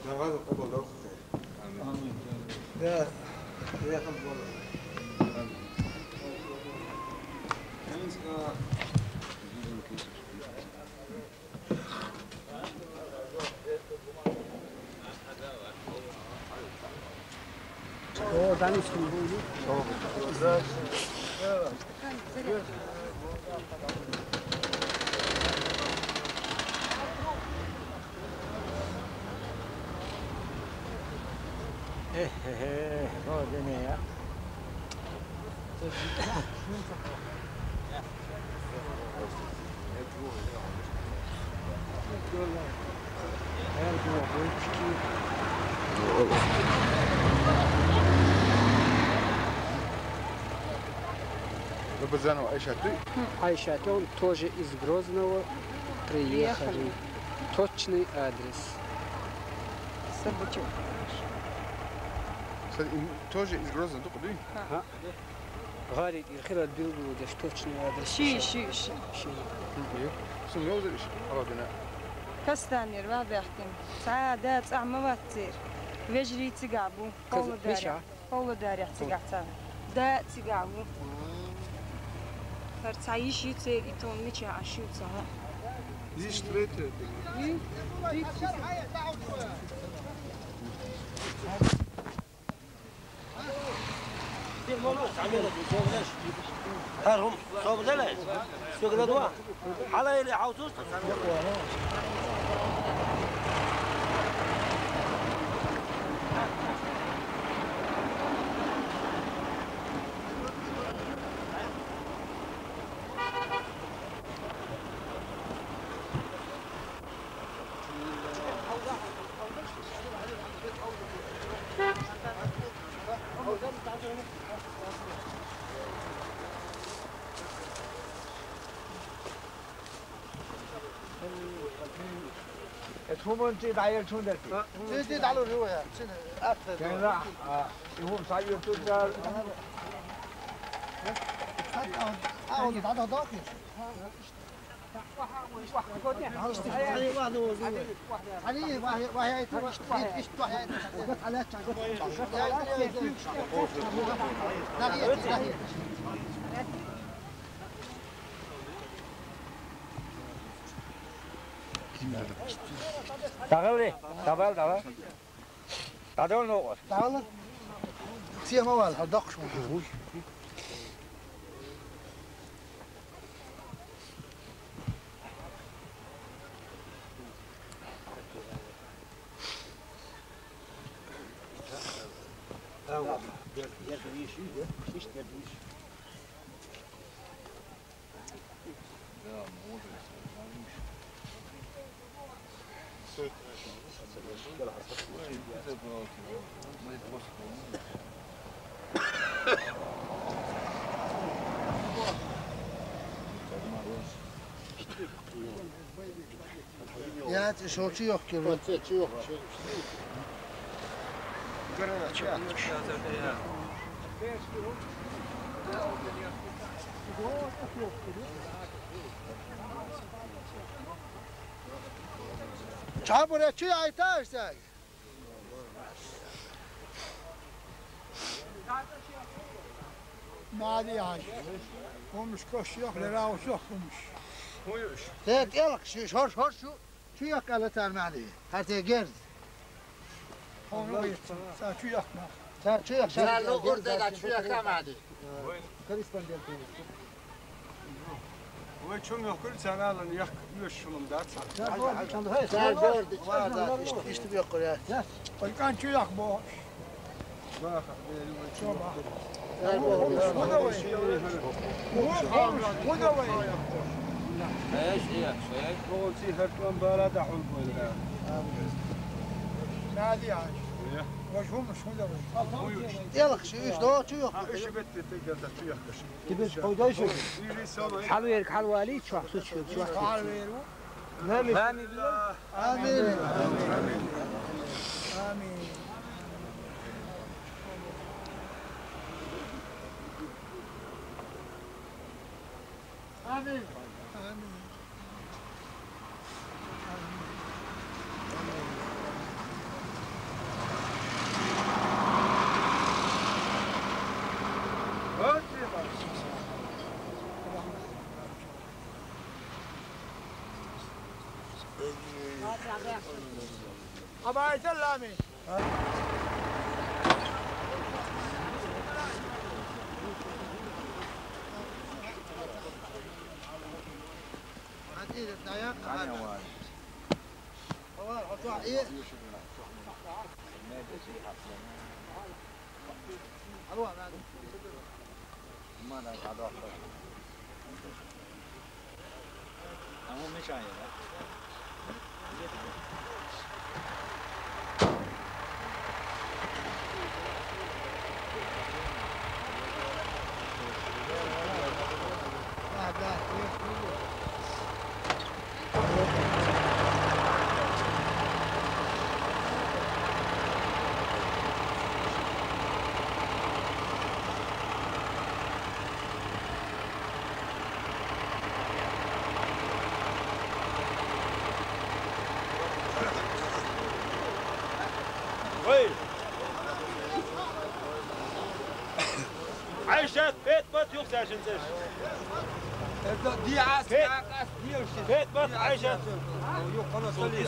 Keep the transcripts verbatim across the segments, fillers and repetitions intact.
Намаз къабул доккхе. Амин. Да, я там буду. О, данишкин буду. Э, э, э, о, да не, я. Лабазанова Айшат, да? Айшат, он тоже из Грозного приехали. Приехали. Точный адрес. Собачок. Кстати, им тоже из Грозного, только, да? Ага. ГӀариб ир хирад билгулдеш точный адрес. Ши, ши, ши. Ши. Сум йовзариш, гьала дуьнен. Кастанер ва бехтин. Ца да цӀа ма ваццер. Вежрий цигабу. Каз-, Павлодаря. Миша? Павлодаря цигацан. Да цигабу. Сар ца йиш йицер итон мича ашуца. Йиш третье. Йи? Гьар гьум, собзеле, согнадва. Гьала или гьавсуст. Эт хӀуманчи дӀаел чун дерти? Чи, чи дӀалур хӀу я, чи атта. Кенра, а, и хӀум сайюр тутар. А, он дӀададахи. Дагъалли, дабал, дабал. Дадал ногъар. Дагъалли. Сема вал, гьадахъ шуна. Я, шо чи йохкир? Оце чи йохкир. Чабуре чи айтарсай? Мали ай. Хумуш кошёк, лера усох хумуш. Те телх ши шор шор шу. Чу яккала тар мали. Гьар те герз. Хумуш са чу якма. Са чу як. Са лугъур деда чу якамади. Корреспондент. Вай чум йохкур цаналан як уьш шулум даца. Са борди, са борди. Ишт, ишт йохкур я. Вай кан чу як бо. Чоба. Худавай. Худавай. Эш, эш, эш. Бо ци гьар тум бара да хул бо. Нади аш. Вай хумуш худавай. Телх ши уьш до чу йохкур. Уьш бетте те гелда чу йохкур. Тебе пайдайш. Хьалвер, хьалвали, чвахсуч, чвахсуч. Амин. Амин. Амин. Амин. Амин. أبا عيسى اللامي. Ой! Айшат, пет бат юхсашын сеш. Пет бат Айшат. Юхана сали.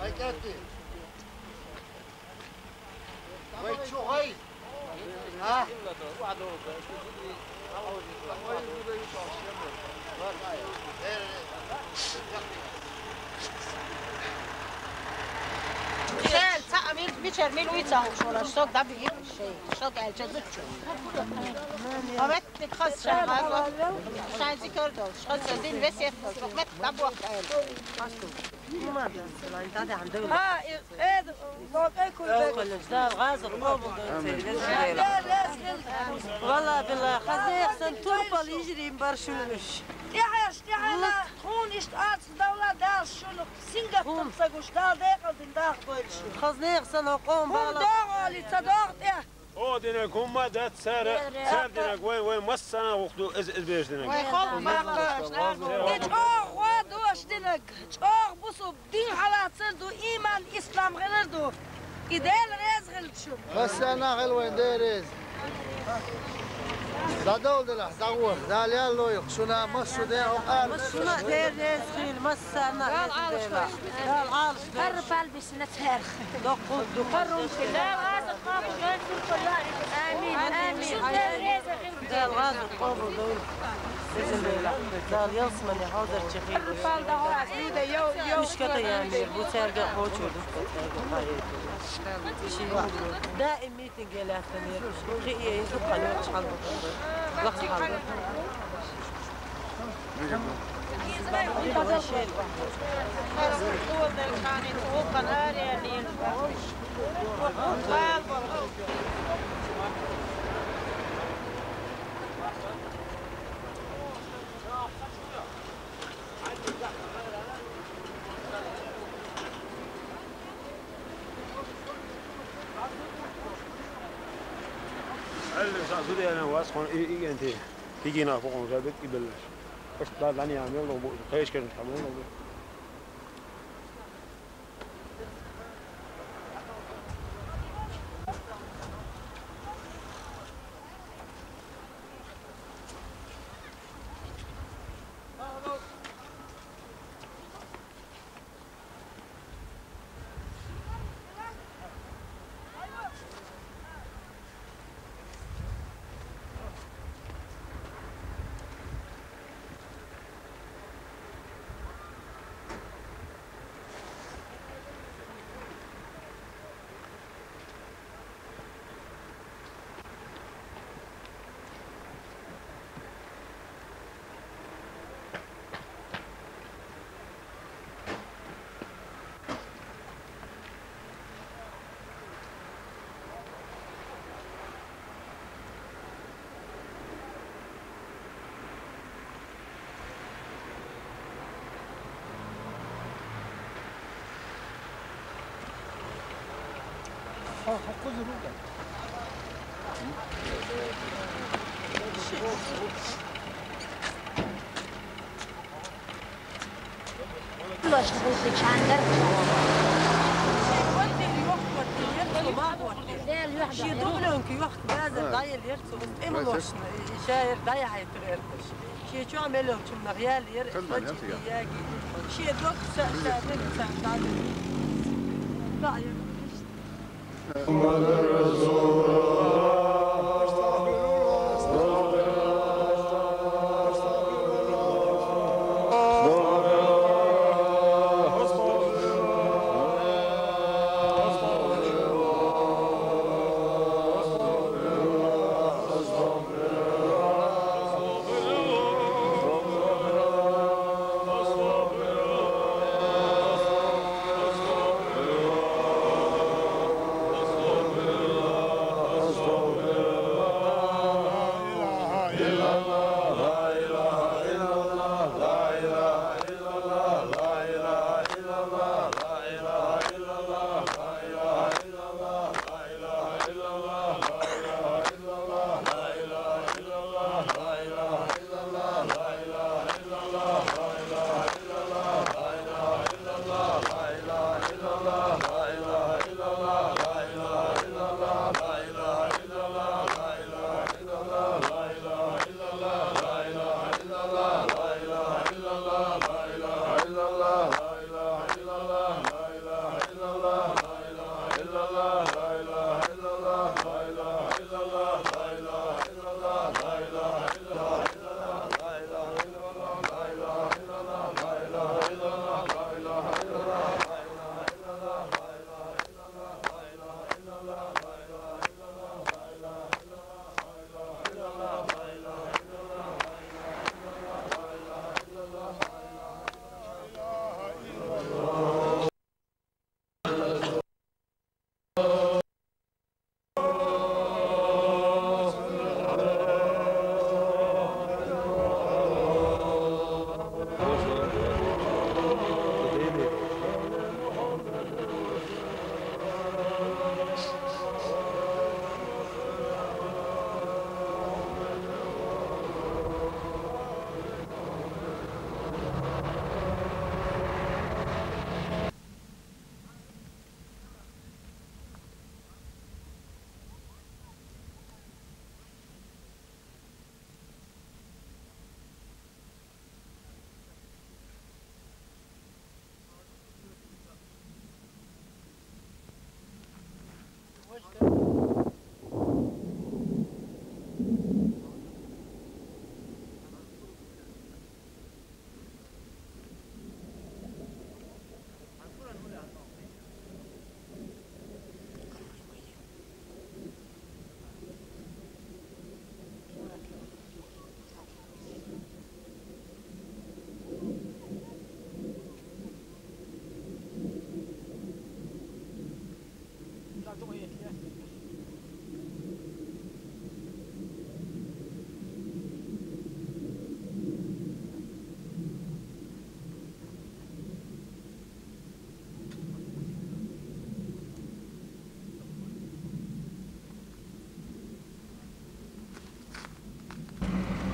Айкати. Вай, чугай. А? Шел, ца амил, мичер мил уйца шола, шо даби шей, шо гелче зучу. Авет хас шамазо, шанзи кордо, шо зин весет, шо мет дабуак эл. Асту. Ма да, сылай, да, да, андо. А, э, э, локай куй. Колледж, да, гъазы, къобулду, амин. Сервис, да. Валла, билла, хаза яхсан турпал ижрим бар шуныш. Тяхаш, тяхана, хун ишт ац, давла дал шунук, сингап тумса гуш, дал декъал дин дах гойш. Хаза яхсан окъом бала. Хун дагъали, ца дагъ тя. О, динег, хӀумма дац цар, цар динег, вай, вай, массана вухту, эз, эз беш динег. Вай, хӀумма дац. И чӀоагӀа дош динег, чӀоагӀа бусу дин хьалацар ду, иман, ислам гӀелар ду. И Дел рез гӀелчу. Массана гӀел вай, Дел рез. Задал дила, загӀур, Дал ял лойх, шуна массу де окъар. Шуна Дел рез хил, массана. Дал алш. Дал алш. Хар пал бисна церх. Амин, амин. Дел гъазу къобулду. Бизин бела. Дал ялсмани хазар чехи. Мишката ями, бу церга хочуду. Даим митинг гелатани. Хи ин ку къалу чалбу. Лахал. Гьалли са зуда яна вас хон и, и генти. Кигина фокъон жабек и беллеш. Аш да дани амел ло бу, хеш кен тамел ло бу. Шен дублёнка йохка базар дӀаеллера цо, тӀемалошна, шаьра дӀаяхьийтар эрдаш. Шен чохь мел йолчунах яьллера, Кан дан яц яхь? Шен дог са, са дог са, са дог. ДӀаеллера.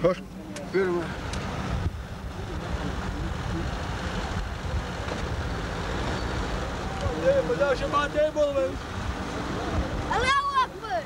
Hoş. Buyurun. Allahu Akbar.